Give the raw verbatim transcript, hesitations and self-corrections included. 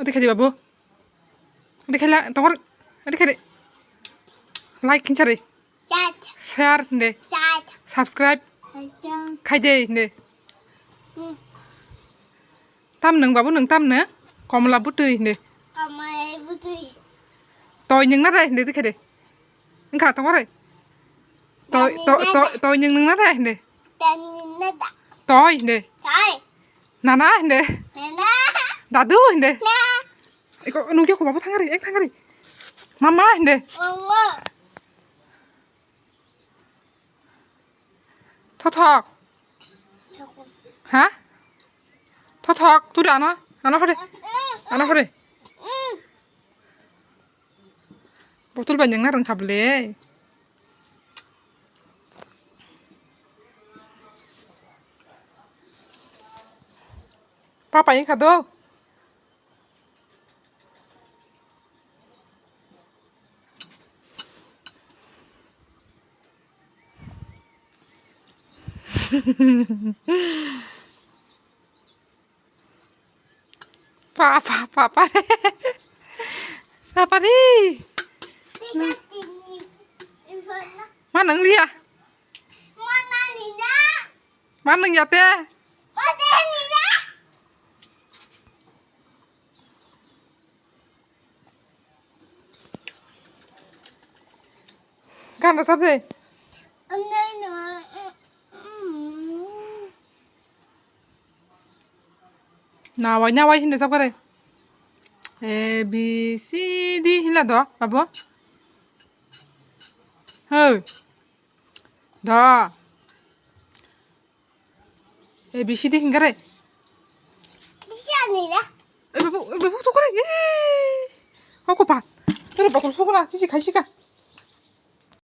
Odi khaidi babu. Odi khaila tongor. Odi khaidi. Like hinchari. Chat. Share hinde. Chat. Subscribe. Chat. Khaide hinde. Hmm. Tam nung babu nung tam ne? Komla butui hinde. Komla butui. Toi nung na re hinde odi khaidi. Wngkha tongore. Toi, toi, toi, toi nung nung na re hinde. Toi hinde. Nana hinde. Dadu hinde. Eko nung khe ko babu thangari, ek thangari. Mama hinde. Thothok. Ha? Thothok, turi ano, ano hore. Ano hore. Botol bai nengna rwngkha bwle. Papa wngkha do. Papa, papa re. Papa re. Ma nang liya. Ma nang ya te. Gana sabe. Nawai, nawai hinda sabkare. A, B, C, D hinla do, abo. Hey. Do. A, B, C, D hinga re. Kisa ni na. Oi, babu, oi, babu, to kore. Eh. Ako pa. Toro bakul sukuna, sisi khai sika.